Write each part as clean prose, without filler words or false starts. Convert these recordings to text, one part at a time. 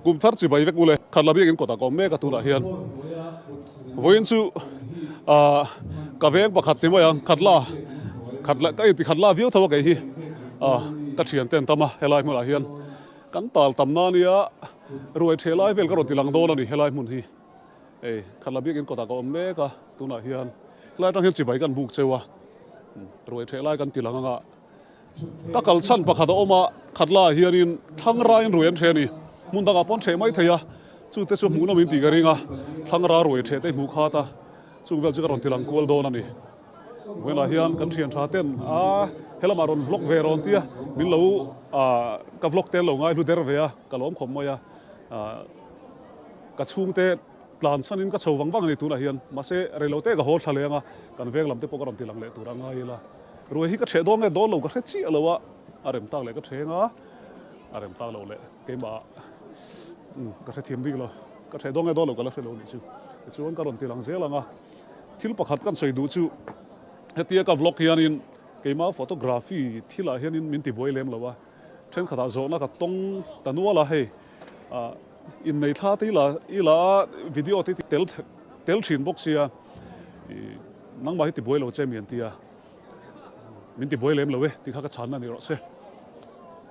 Kum thar chibai vek ule. Khatla biakin kawtah ka awm mek a tunah hian. Vawiin chu ah ka veng pakhat ti mai ang khatla khatla ka inti khatla viau tho a kei hi ah ka thian te an tam a helai hmunah hian kan tal tam na nia ruai theh lai vel ka rawn ti lang dawn a ni helai hmun hi hei khatla biakin kawtah ka awm mek a tunah hian helai atang hian chibai kan buk cheu a ruai theh lai kan ti lang anga Ka kal chhan pakhat a awm a, Khatla ah hianin Thlangra in ruai an hreh a ni. Hmun dangah pawh an hreh mai thei a, chute chu hmuhnawm in tih ka ring a, Thlangra ruai hreh te hmuh khat a, chung vel chu ka rawn ti lang kual dawn a ni. Vawiinah hian kan thian tha ten a helamah rawn vlog ve rawn tia, min lo ka vlog te an lo ngaihlu der ve a, ka lawm khawp mai a, ka chhungte tlan sanin ka chho vang vang a ni tunah hian, mahse reilote ka haw thla leng a, kan veng lam te pawh ka rawn ti lang leh tur a ngai ila. Ruai hi ka ṭheh dawn nge dawn lo ka hre chiah lo a, a rem tak leh ka ṭheng a, a rem tak lo leh keimah umm ka hrethiam bik lo, ka ṭheh dawn nge dawn lo ka la hre lo nih chu. Tichuan ka rawn ti lang zel ang a, thil pakhat kan sawi duh chu hetia ka vlog hianin keimah photography thilah hianin min tibuai lem lo a, thenkhatah zawhna ka tawng ta nual a, hei ah innei thla te ila ila video te tel tel thin bawk sia ih nangmah hi tibuai lo che mi an ti a. Min ti buai lem lo e tih kha ka chhanna a ni rawh se.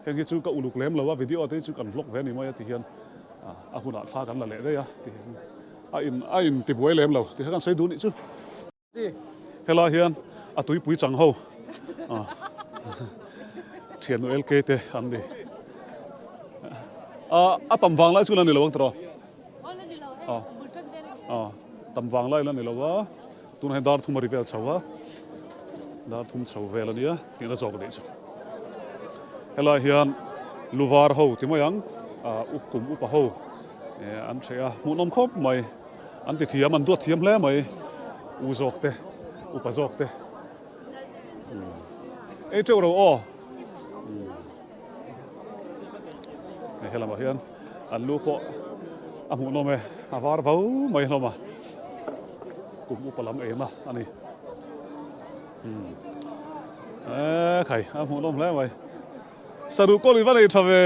Heng hi chu ka uluk lem lo a, video te hi chu kan vlog ve a ni mai a ti hian a hunah thla kan la leh daih a ti hian a in a in ti buai lem lo tih kha kan sawi duh nih chu. Helai hian a tuipui chang ho thiannu LK te an ni. A tam vang lai chu la ni lo ang tiraw? Tam vang lai la ni lo a. Tunah hian dar thum a ri vel chho a, dar thum chho vel a nia tihna zawk a nih chu. Helai hian luvar ho ti mai ang, ah up kum upa ho an hreh a, hmuhnawm khawp mai, an ti thiam, an duat thiam hle mai, u zawk te, upa zawk te. Ei teuh ro aw. Hei helamah hian an lu pawh a hmuhnawm e, a var vo mai hlawm a, kum upa lam em a a ni. E khai a hmuhnawm hle mai. Saruh kawl i va nei tha ve.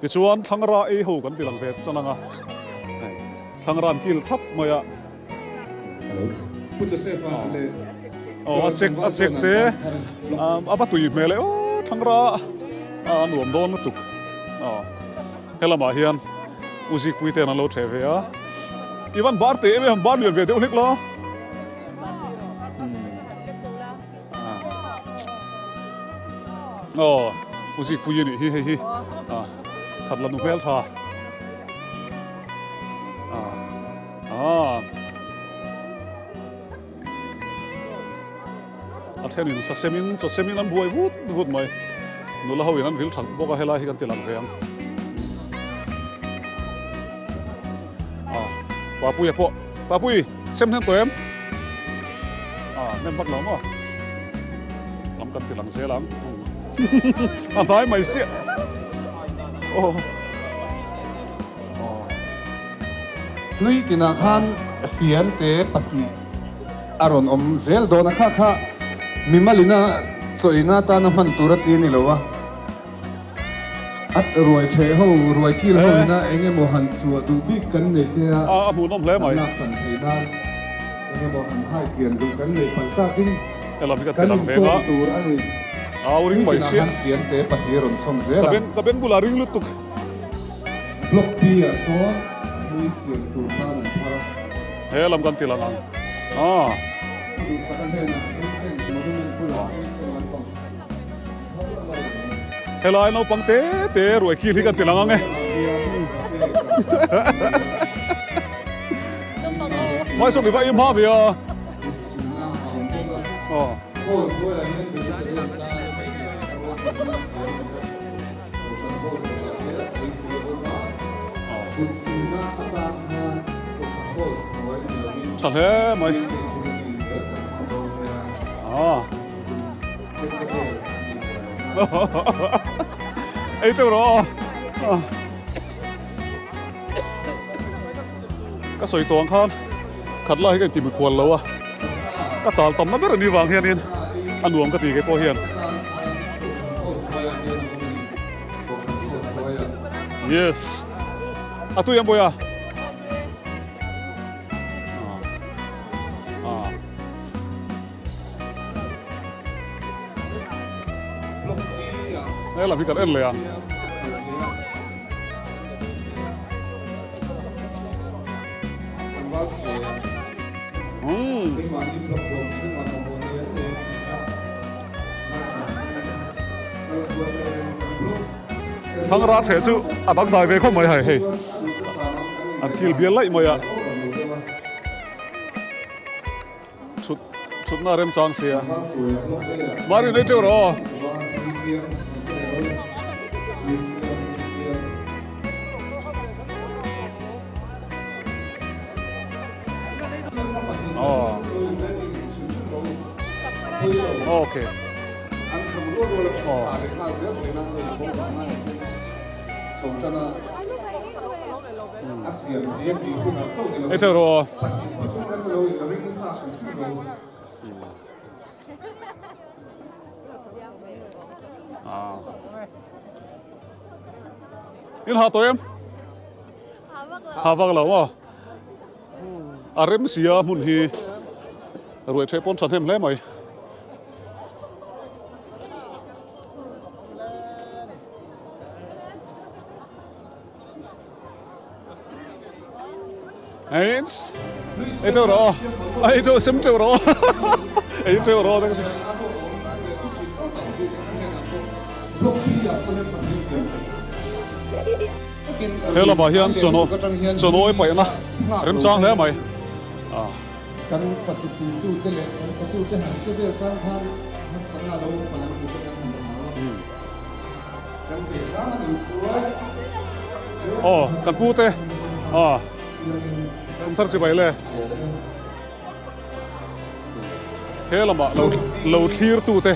Tichuan thlangra ei ho kan ti lang ve chuan ang a, hei thlangra an kil thlap mai a. Pu Joseph-a leh Aw a chek a chek te a va tui hmel e aw thlangra a nuam dawn lutuk aw helamah hian u Zikpui ten an lo ṭheh ve a i van bar teh em em bar lian ve deuh hlek la. Aw u Zikpui a nih hi hei hi a khat la nu hmel tha a a a thenin sa semin chaw semin an buai vut vut mai nula ho in an vil that bawk a helai hi kan ti lang ve ang a Papuia pawh Papui sem hnem tawh em? A hnem vat lo maw? Tam kan ti lang zel ang. A hnai mai siah. Aw. Hlui tinah khan fiante pahnih a rawn awm zel dawn a, kha kha mimalina chawina atana hman tur a ti a ni lo a. A ruai theh ho, ruai kil ho ina eng emaw han suah duh bik kan nei te a, A hmuhnawm hle mai. Kan lak hran theih nan eng emaw han hai pian duh kan nei palh takin Helam hi ka kan ti lang ve nga. inchawm tur a ni. Au ring mai Nitinah sia. khan fiante pahnih rawn chhawm zel Ka a. beng ka beng bulah ring lutuk. Block B ah sawn hlui siam tur tan an phar a. Helam kan ti lang ang. Aa. A duhsak a hnenah Heisen Monument bulah Heisen lampang. Helai naupang te te ruai kil hi kan ti lang ang e. Mai sawk i va im ha ve a. Aw. Tha hle mai. Aw. Ei teuh rawh aw. Ka sawi tawh ang khan khat lai hi ka inti mikhual lo a, ka tal tamna ber a ni vang hianin. A nuam ka ti kei pawh hian. Yes. A tui ang bawiha. He lam hi kan en leh a. Thang rat he chu a dangdai ve khawp mai hei hei an kil bial laih mai a thut thutna remchang sia Mari nei teuh rawh aw. Okay. Ei teuh rawh aw. In ha tawh em? Ha vak lo maw? A rem sia hmun hi ruai ṭheh pawn ṭhahnem hle mai. Eins. Ei teuh rawh aw. Ei teuh sem teuh rawh aw. Ei teuh rawh aw. He lamah hian chawhnaw chawhnawi paihna remchang hle mai. Kan fatupuitute leh kan fatute han hre vel tan khan harsatna lo awm palh ang tih te kan han hlau a. Kan thei hrang a nih chuan. Aw kan pu te aw kum thar chibai le. He lamah lo lo thlir tu te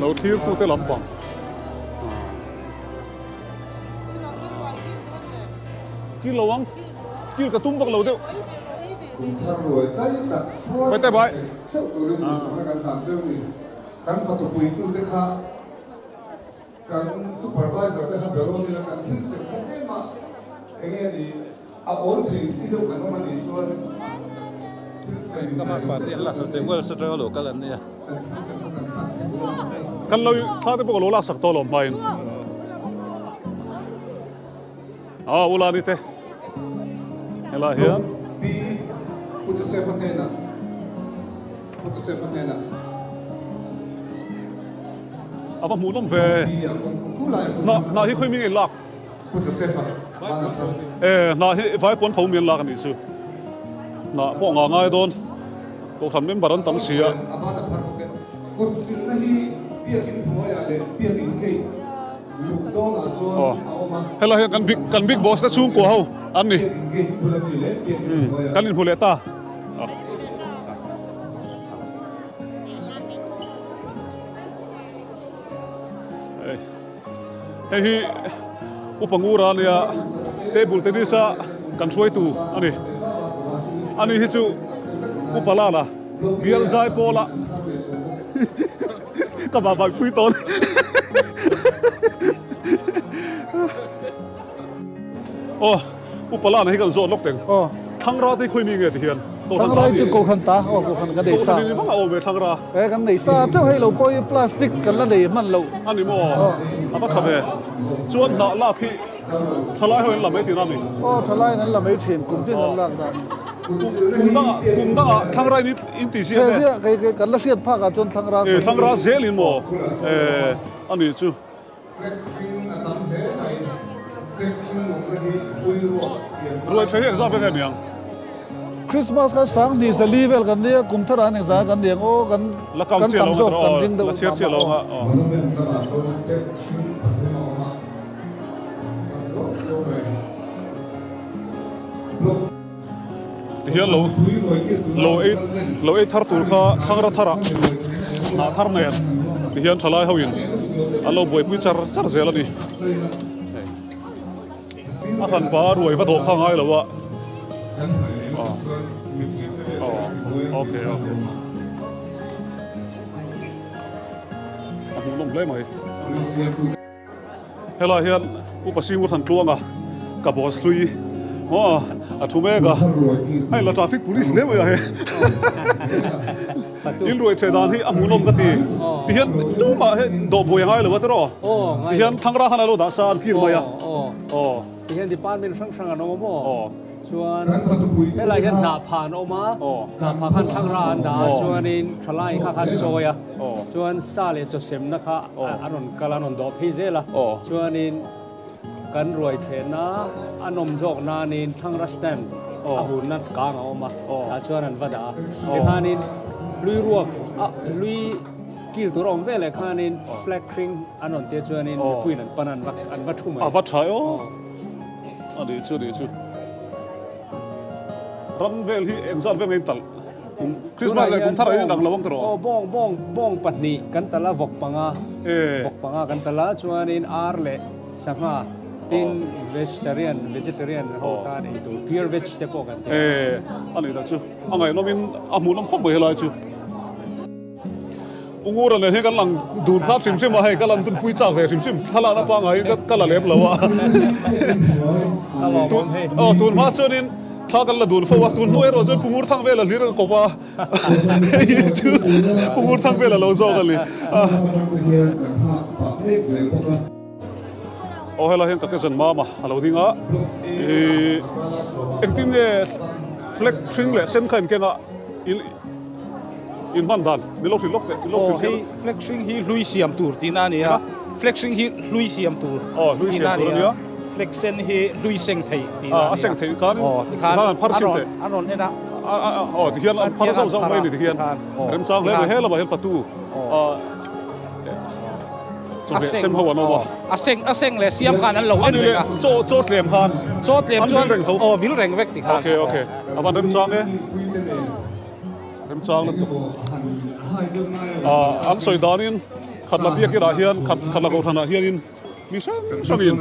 lo thlir tu te lampang. Kil lo ang kil ka tum vak lo deuh. Kum thar ruai tai tak phuar tak theuh turin duhsakna kan hlan zeuh ni. Kan fatupuitute kha kan supervisor te kha be rawn ila kan thil sem kha tlem a enge ni a awl thei chi deuh kan awm a nih chuan thil sem kan thil sem kha kan thlak thei zawk ang. Kan lo thla te pawh ka lo laksak tawh lo hmain. Aw Ulani te helai hian. Pi Pu Joseph-a hnenah Pu Joseph-a hnenah. A va hmuhnawm ve. Hnah hnah hi khawi mi nge lak? Pu Joseph-a van an tam. E hnah hi vai pawn tho mi an lak a nih chu. Hnah pawh ngah ngai dawn. Kohhran member an tam si a. A ban a phar bawk e. Kut silna hi biakinn hnuaiah leh biakinn gate Aw helai hian kan big kan big boss te chhungkua ho an ni kan inhmu leh ta hei hi upa ngura ania table tennis a kan hruaitu a ni ani hi chu upa lala bial zai pawla Ka mah bak pui tawn. Aw, Upa Lana hi kan zawt lawk teng. Aw. Thlangra te hi khawi mi nge ti hian? Thlangra hi chu Kohhran ta, aw Kohhran kan nei sa. Kohhran in vang a awm ve Thlangra. E kan nei sa teuh hei lo pawh hi plastic kan la nei hman loh. A ni maw? A va tha ve. Chuan hnah lak hi thalai ho in la mai tihna a mi? Aw thalai in an la mai thin, kum tin an lak dan. Kum dangah kum dangah Thlangra in in ti ziah nge? Kei kei kan la hriat phak ah chuan Thlangra E Thlangra zel in maw? E a nih chu. Ruai tha hi engzah vel nge niang? Christmas kha Sanghnih zali vel kan nia, kum thar ah an engzah kan ni ang aw kan kan tam zawk kan ring deuh mah mah aw. Tihian lo lo ei lo ei thar tur kha thangra thar ah hnah thar nen tihian thalai ho in an lo buaipui char char zel a ni. A hran pa ruai va dawh kha ngai lo a. Okay okay. hmuhnawm hle mai. Helai hian Upa Singur Thantluanga ka boss hlui maw a thu mek a, hei la traffic police hle mai a he in ruai ṭhe dan hi a hmuhnawm ka ti. Tihian tumah he dawhbuai a ngai lo a tiraw? Tihian thlangra khan a lo dah sa an phir mai a. Tihian department hrang hrang an awm a maw? Chuan helai hian hnahphah an awm a, hnahphah khan thlangra an dah a, chuanin thalai kha khan chawi a, chuan sa leh chaw semna kha an rawn kal a, an rawn dawh phei zel a, chuanin kan ruai thehna a nawm zawk nanin thlangra stand a hunna kang a awm a, tah chuan an va dah a, tikhanin hlui ruak a hlui kil tur a awm veleh khanin flag hring an rawn tia chuanin mipuiin an pan a, an va thu mai. A va tha e aw. A nih chu, nih chu. Ram vel hi engzat vel nge in talh? Kum Christmas leh kum thar ah hian in ang lo ang tiraw? Aw bawng bawng bawng pahnih kan talh a vawk panga vawk panga kan talh a chuanin ar leh sangha tin vegetarian vegetarian ho tan ei tur pure veg te pawh kan ti a. A nih dah chu a ngaihnawm in a hmuhnawm khawp mai helai chu. U Ngura nen hian kan lang dun kha hrim hrim a, hei ka lan dun pui chak ve hrim hrim, thlalakna pangngai in ka la lem lo a. Aw tun hma chuanin thla kan la dun fo a, tun hnu erawh chuan Pu Ngur Thang vela hlir ka kawp a, hei chu Pu Ngur Thang vela lo zawk a ni. Aw helai hian ka cousin Mama a lo ding a, ih engtin nge flag hring leh sen kha in keng a, In hman dan, min lo hrilh lawk teh, min lo hrilh Aw hei flag hring hi hlui siam tur tihna a ni a, flag hring hi hlui siam tur tihna a ni a, flag sen hi hlui seng thei tihna a ni a. A seng thei khan tikhan an phar sim teh. An rawn en a. Aw tikhian an phar zauh zauh mai a ni tikhian. Remchang hle mai he lamah hian fatu chawhmeh sem ho an awm a. A seng a seng leh siam khan an lo en reng a. Chaw chaw tlem khan. Chaw tlem chuan aw vil reng vek tikhan. Okay okay a van remchang e. Remchang lutuk. Aaa an sawi danin Khatla biakirah hian Khatla Kohhranah hianin mi hrang hrangin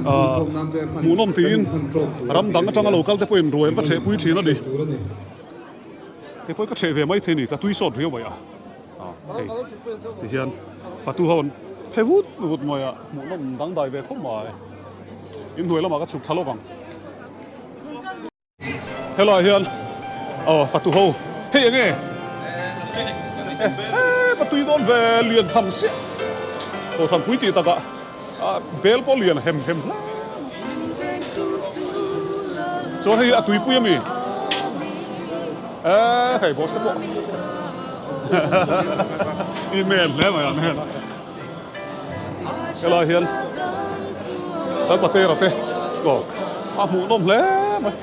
aaa hmuhnawm tiin ram dang atanga lo kal te pawhin ruai an va chhehpui thin a ni. Kei pawhin ka chheh ve mai thei a ni, ka tui sawt riau mai a. Aaa hei tihian fatu ho an phe vut vut mai a, hmuhnawm dangdai ve khawp mai. Inhnuai lamah ka chhuk thla lawk ang. Helaiah hian aw fatu ho hei eng nge eh ka tui dawn ve lian tham siah kohhran pui tih takah ah bel pawh lian hem hem hle chuan hei hi a tuipui ami eh hei boss te pawh i men hle mai an hen. Helai hian kan patera te aw a hmuhnawm hle mai.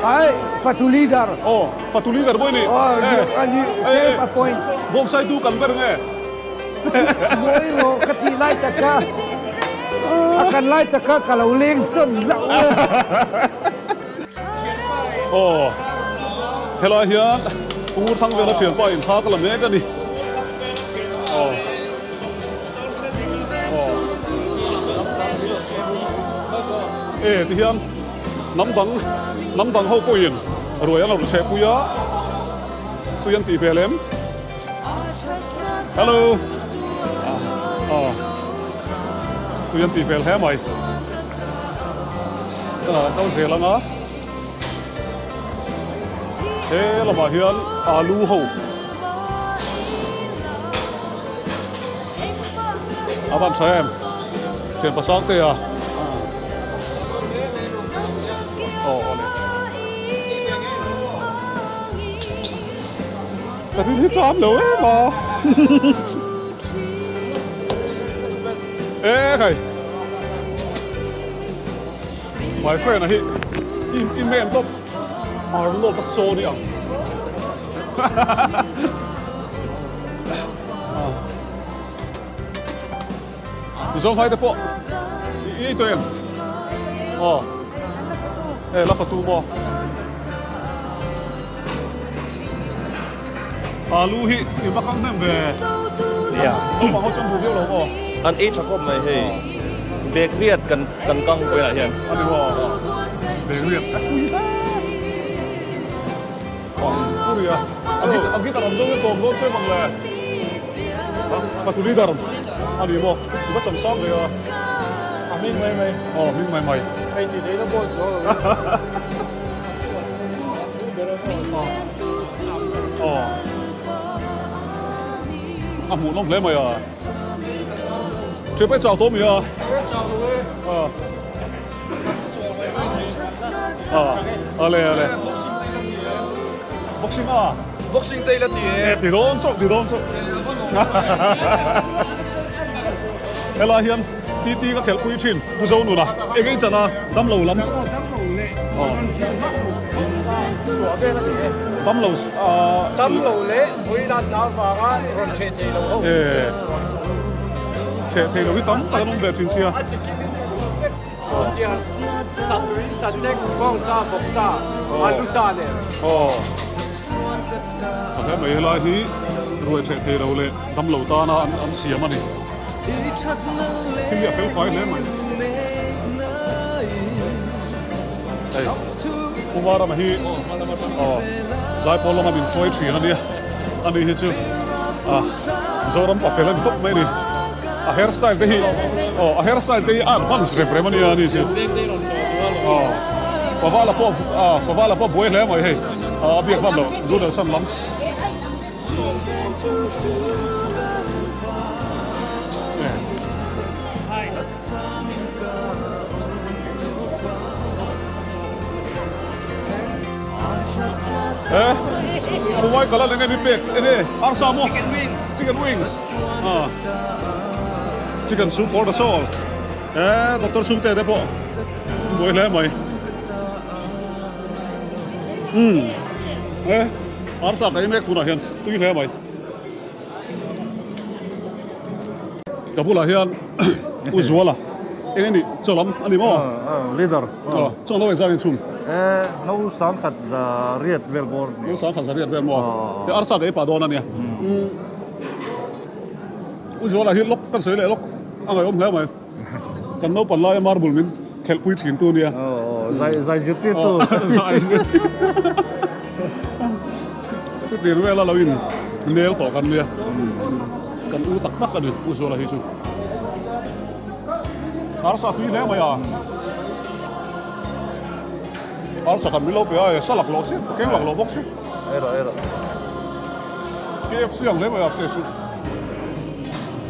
Ai, fatu leader. Aw, fatu leader pawh i ni. Aw, self appoint. Bawngsai tu kan ber nge. Mawi rawh ka tih lai taka a kan lai taka ka lo leng sawn hlauh e. Aw helai hian Pu Thangvela thianpa in thla ka la mek a ni. Aw aw e tihian hnam dang hnam dang ho pawhin ruai an lo chhehpui a tui an tih hmel em. Hello. Ah. Tui an tih hmel hle mai. Ah, kal zel anga. He lamah hian alu ho. A van tha em. Thian pasang te a. Oh, ole. Ka rin hi tlam lo em a. E khai. My friend a hi i men top Arnold a saw ni ang. Mizo hmai te pawh i ei tawh em? Aw. E la fatu maw? Alu hi i va kang hnem ve. Nia. Naupang ho chuan duh viau lo maw? An ei tha khawp mai hei. Bag riat kan kan kang vawiinah hian. A ni maw? Vengriat a pui hle. Puria, a guitar an zawng hi sawm dawn che mang le. Fatu leader a ni maw? I va chang sang ve a. A hming mai mai. Aw, hming mai mai. Hei ti theihna pawh chuang lo. Aw. A hmuhnawm hle mai a. Thian pawh i chau tawh mi a? Chau lo e. Aw. Ale ale. Boxing a. Boxing te ila ti e. Ti dawn chauh ti dawn chauh. Helai hian TT ka khelh pui thin Pu Zonuna eng eng chana damlo lam. Damlo Damlo leh vawiin a vanga rawn theh thei lo ho. Theh thei lo hi tam tak an awm ve thin sia. Sawtia satui, sachek, bawngsa, vawksa, alusa nen. Aw. Tha hle mai helai hi ruai theh thei lo leh damlo tana an siam a ni. Thil hi a fel fai hle mai. Hei Pu Marama hi aw zaipawl lama min hruai thin a nia. Ani hi chu a Zoram pa fel a ni tawp mai a ni. A hair style te hi aw a hair style te hi a advance rem rem a nia ani chu. Aw Pavala pawh a Pavala pawh buai hle mai hei a biak hman loh Doodle san lam. Eh, Hawaii kala lenge mi pek ene arsa mo Chicken wings. Chicken wings. Ah. Chicken soup for the soul. Eh, Doctor Sungte te pawh buai hle mai. Um. Eh, arsa ka ei mek tunah hian tui hle mai. Ka bulah hian U Zuala eng eng nih chaw lam a ni maw? Leader. Chaw no engzat in chhun? No sangkhat riat vel bawr. No sangkhat riat vel maw? Te arsa ka ei pah dawn a nia. U Zuala hi lawk kan sawi leh lawk a ngaihawm hle mai. Kan naupan laia marble min khelhpui thin tu nia. Zai zai zirtir tu. Zai zirtir. Chutir vela lo in nel tawh kan nia. Kan u tak tak a ni U Zuala hi chu. Arsa tui hle mai a. Arsa kan min lo pe a e sa lak loh si, keng lak loh bawk si. Erawh erawh. KFC ang hle mai a taste chu.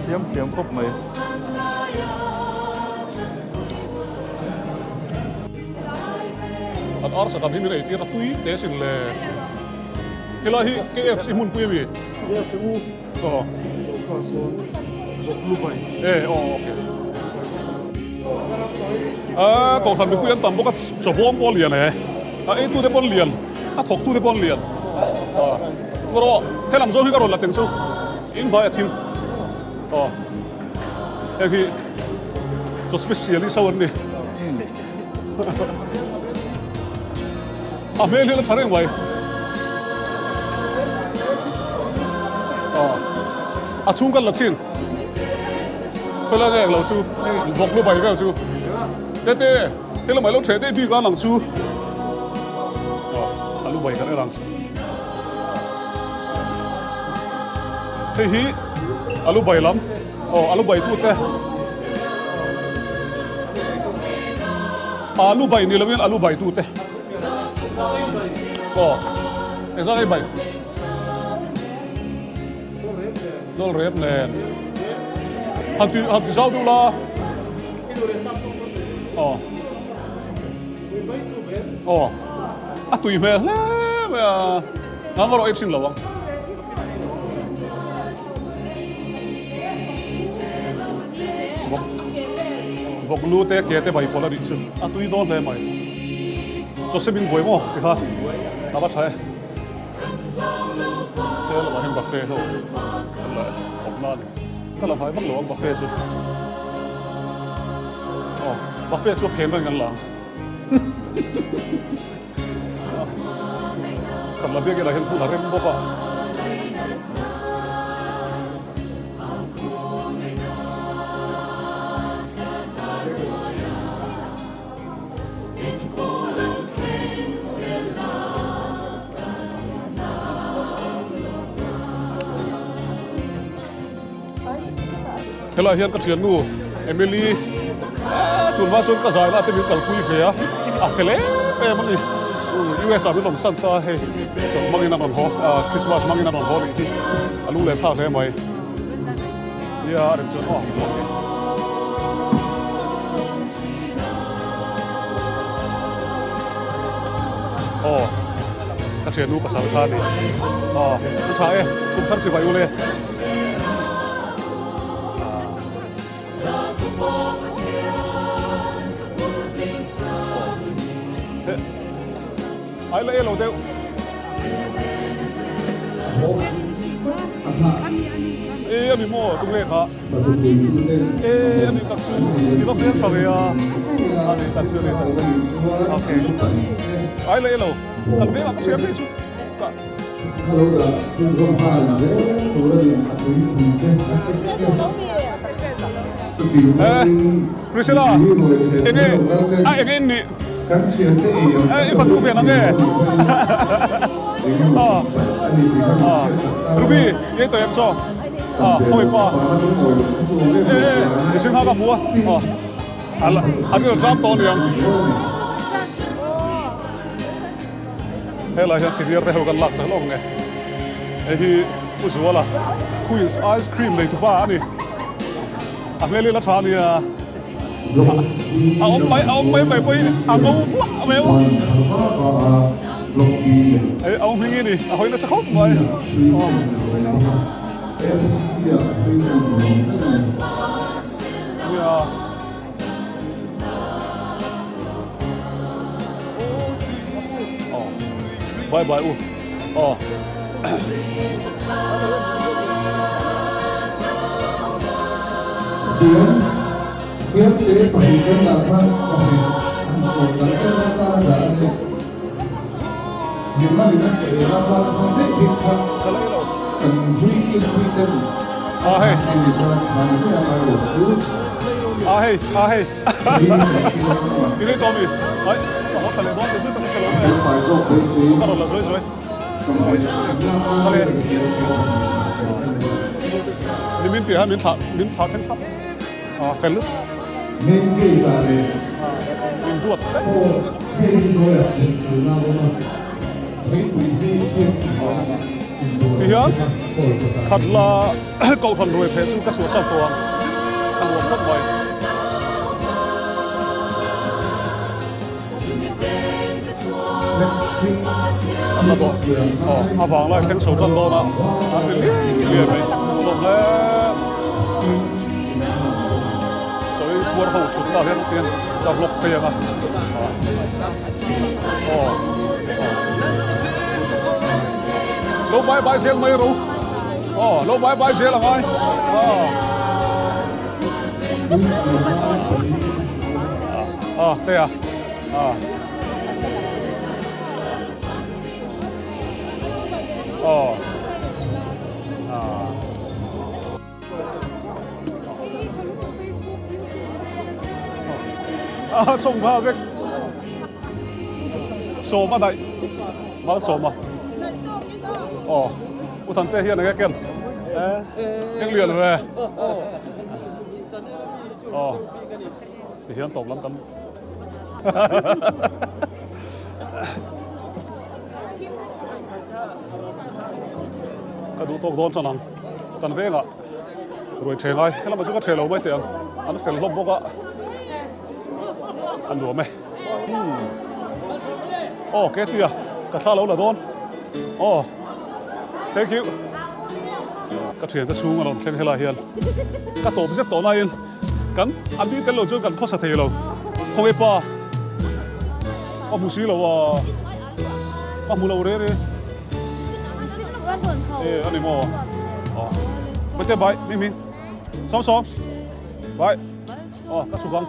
Siam thiam khawp mai. An arsa kan hi min eitir a tui teh sin le. Helai hi KFC hmunpui a mi? KFC u. Aw. E aw okay. A kohhran mipui an tam bawk a chawbawm pawh a lian e. A eitute pawh an lian, a thawktute pawh an lian. Erawh helam zawng hi ka rawn la teng chu in hmaiah thil aw heng hi chaw specialist ho an ni. A hmel hian a tha reng mai. Aw a chhung kan la chhin. Khawilai nge englo chu vawk lu bai vel chu. Tete hei lamah ilo theh daih bik a lang chu. Aw a lu bai kan en ang. Hei hi a lu bai lam aw a lu bai tute. Alu bai ni loin alu bai tute. Aw engzah nge bai? Dawl rep nen. Han ti han ti zau deuh la. Aw. Aw. A tui hmel hle mai a. Nang erawh ei thin lo ang. Vawk vawk lu te ke te bai pawlh a nih chu a tui dawn hle mai. Chaw sem in buai maw ti kha a va tha e. He lamah hian buffet ho kan la awmna a ni. Ka la hnai vak lo ang buffet chu. Aw buffet chu a phen reng kan la ang. Kan la biak elah hian hmun a rem bawk a. Helai hian ka thiannu Emily tunhma chuan ka zai lah te min kalpui ve a, a fel em em a ni. US ah min rawn san ta a hei, chawlh hmangin a rawn haw, Christmas hmangin a rawn haw nih hi, a lunglen thlak hle mai. Nia a rem chuan aw ok. Aw ka thiannu pasal kha a ni. Aw u tha e, kum thar chi vai u le. Ai la e lo deuh. E a mi maw tung nge kha. E a mi tak chu i va hmel tha ve a. A mi tak chu a mi tak chu. Okay. Ai la e lo. Kan vengah ka hria phei chu. Ka. Eh Priscilla enge a enge in nih eh i fanu ve nang e ah ah Ruby yei tawh em chaw ah khawi pa eh eh i sing ha ka hmu a ah a rilru zam tawh aniang. Helai hian senior te ho kan lak sak lawk nge. Hei hi Pu Zuala Queens Ice Cream nei tupa a ni. A hmel hi la tha a nia. A awm mai a awm mai mai pawh hi a ngo vuah mai a. Hei a awm hming hi ni a hawi nasa khawp mai. Nia. Bye bye u. Aw. A hei. A hei, a hei. I nei tawh mi? Ai, ka haw tha leh dawn te chu ka hre lo mai a. Ka rawn la zuai zuai. Khale. Ni min tih ha min thlah min thlah thleng thlap. A fel lut. Min duat vek. Tihian khat la kohhran ruai pheh chu ka chhuahsan tawh ang a nuam khawp mai. An la bawk aw a vang lai thleng chho tan dawn a an ri liai liai mai lawm hle. Chawi puar ho thutna hian tian ka vlog phei ang a. Aw Lo bai bai zel mai ro. Aw lo bai bai zel angai. Aw. Aw te a. Aw. Aw. Aw. A chawng nghal vek. Sawm a daih. Mal sawm a. Aw. U Thante hian enge ken? Eh. Keng lian ve. Aw. Ti hian tawp lam kan. Ka duh tawk dawn chuan ang kan vengah ruai ṭhe ngai helamah chu ka ṭhe lo mai teh ang an fel hlawm bawk a a nuam e aw ke tia ka thla lo la dawn aw thank you ka ṭhiante chhung a rawn thleng helai hian ka tawp zet tawh naiin Kan an bik tel lo chuan kan khawsa thei lo. Khawnge pa? Ka hmu si lo a. Ka hmu lo re re. E a ni maw? Aw. Bate bai, Ming Ming. Sawm sawm. Bai. Aw, ka chhuk ang.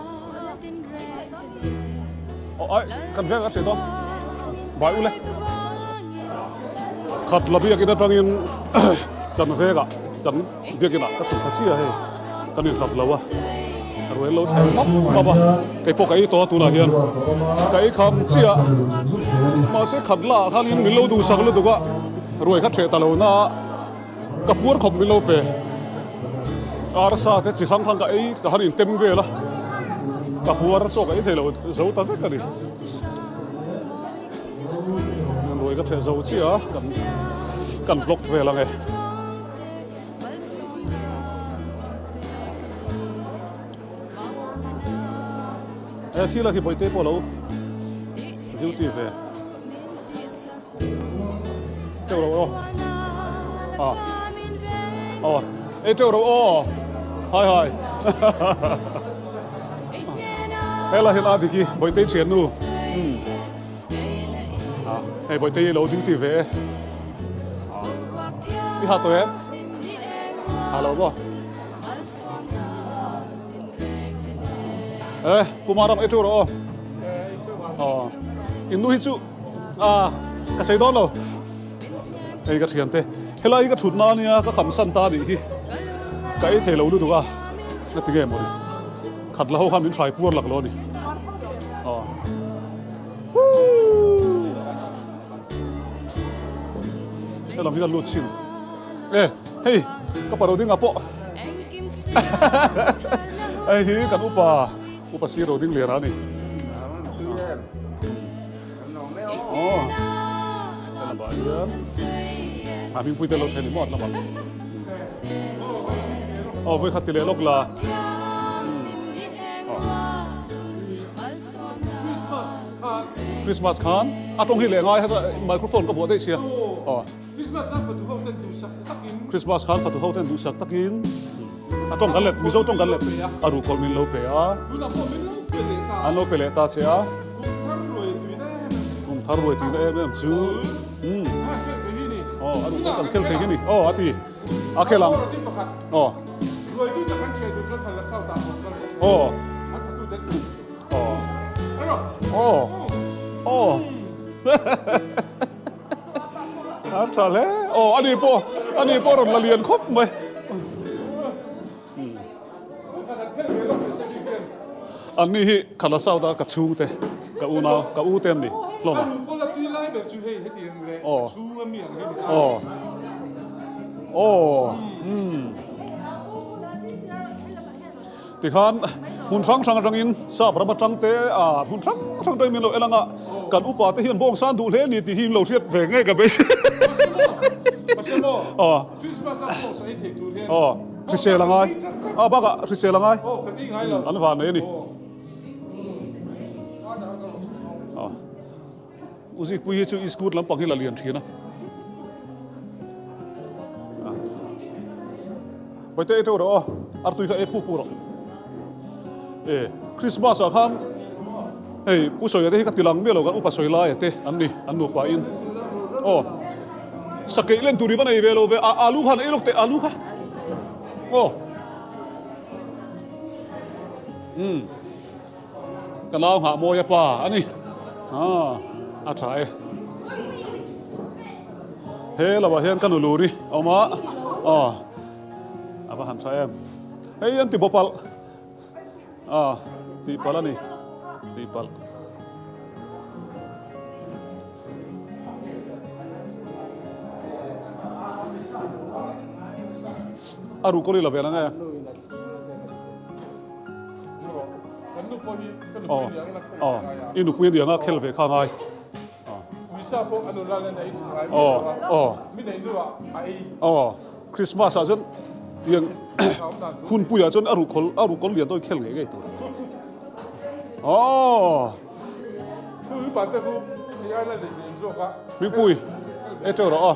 Aw ai, kan veng a che dawn. Bai ule. Khat la biakin atangin kan vengah kan Biakinah ka chhuk thla chiah hei kan inhlap lo a, a ruai lo thleng pap pap a, kei pawh ka ei tawh a tunah hian ka ei kham chiah mahse khat lah khanin min lo duhsak lutuk a, ruai kha ṭheh ta lo na ka puar khawp min lo pe. Arsa te chi hrang hrang ka ei ka han in tem vel a, ka puar chaw ka ei thei lo zo ta vek a ni. Ruai ka ṭheh zo chiah a, kan kan vlog vel ang e. E thil a khi bawihte pawh lo duty ve. Teuh ro aw. À. Aw. E teuh ro aw. Hai hai. Hela hian a diki bawihte thian nu. Hei bawihte lo duty ve e. I ha tawh em? Ha lo maw? E, Kumaram ei teuh rawh aw. Aw. In nu hi chu a ka sei dawn lo. Hei ka thian te. Helai hi ka thut na ania ka kham san ta nih hi. Ka ei thei lo lutuk a. Ka ti nge maw ni. Khat la ho khan min hrai puar lak lo a ni. Aw. Helam hi ka lut chin. E, hei, ka paro dingah pawh. Hei hi kan upa, upa si ro ding lian a ni. Aw, helam ah hian a hmingpui te lo then i maw lamah. Aw, vawi khat ti leh lawk la. Christmas khan a tawng hi leh ngai microphone ka vuah daih sia. Aw. Christmas khan fatu ho ten duhsak takin. Christmas khan fatu ho ten duhsak takin a tawng kan let Mizo tawng kan let a ruh kawlh min lo pe a. Tunah pawh min lo pe leh ta. An lo pe leh ta che a. Kum thar ruai tuina em em. Kum thar ruai tuina em em chu. A khel thei hi ni. Aw a ruh kawlh kan khel thei hi ni. Aw a ti. A khel ang. Aw. Ruai tui tak an thian duh chuan Khallat South ah awm kal rawh se. Aw. An fatu te chu. Aw. Aw. Aw. A tha hle. Aw ani pawh ani pawh rawn la lian khawp mai. An ni hi Khala South a ka chhungte ka unau ka u te an ni hlawm a. Aw. Aw. Aw. Umm. Tikhan hmun hrang hrang atangin sap ram atang te ah hmun hrang hrang atangin min lo en anga kan upa te hian bawng san duh hle a ni tih hi in lo hriat ve ngei ka beisei. Aw. Aw hrisel a ngai. Aw bakah hrisel a ngai. An van nei a ni. Aw. Uzikpui hi chu i scoot lampang hi la lian thin a. Baite ei teuh rawh aw, artui kha ei pu pu rawh. E, Christmas ah khan hei Pu Sawia te hi ka ti lang miah lo kan upa sawi laia te an ni, an nupa in. Aw, sakeih len tur i va nei ve lo ve, a alu khan ei lawk teh alu kha. Aw. Umm. Ka nau nghah mawi a pa a ni. Aa, a tha e. He lovah hian ka nulur hi a awm a. Aw, a va han tha em. Hei an ti bawpalh. Aa, tihpalh a ni. Tihpalh. A ruh kawli lo ve ang e. I nupui aniang a khel ve kha ngai. Christmas ah chuan tiang hunpui ah chuan a ruhkawl a ruhkawl lian dawn khel ngei ngei tur. Mipui e teuh rawh aw.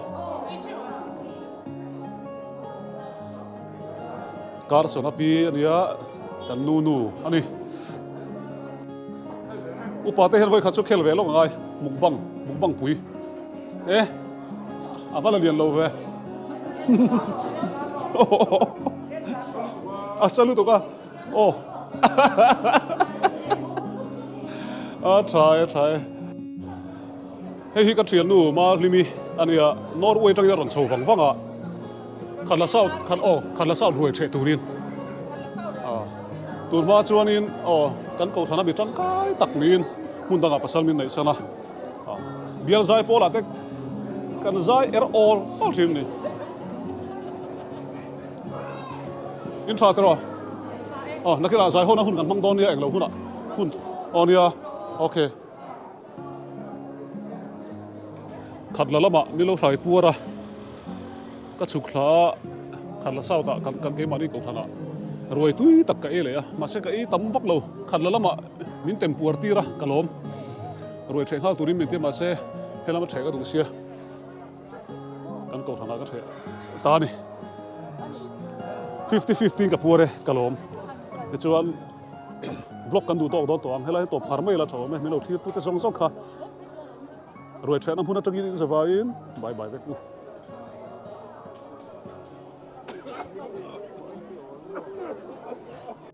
Carson a pi a nia, kan nu nu a ni. Upa te hian vawi khat chu khel ve lawk a ngai, mukbang, mukbang pui. E, a va la lian lo ve. A sa lutuk a, aw. A tha e, a tha e. Hei hi ka thiannu Mahlimi a nia, Norway atangin a rawn chho vang vang a. Khatla South khat aw Khatla South ruai ṭheh turin ah tun hma chuanin aw kan kohhran a mi ṭangkai tak niin hmun dangah pasal min neih san a ah bial zai pawlah te kan zai er awl awl ṭhin a ni. In tha tiraw? Aw, nakinah zai hawna hun kan hmang dawn nia englo hunah hun aw nia okay. Khatla lamah nilo hrai puar a, ka chhuk thla a, Khatla South ah kan kan keimahni kohhranah ruai tui tak ka ei leh a, mahse ka ei tam vak lo, Khatla lamah min tem puar tir a, ka lawm. Ruai ṭheh nghal turin min ti a, mahse helama ṭheh ka duh sia. Kan kohhranah ka ṭheh ta a ni. 50 15 ka puar e, ka lawm. Tichuan vlog kan duh tawk dawn tawh ang, helai hi tawp khar mai la tha awm e, min lo thlir tute zawng zawng kha ruai ṭhehna hmun aṭangin in zavaiin bye bye vek u.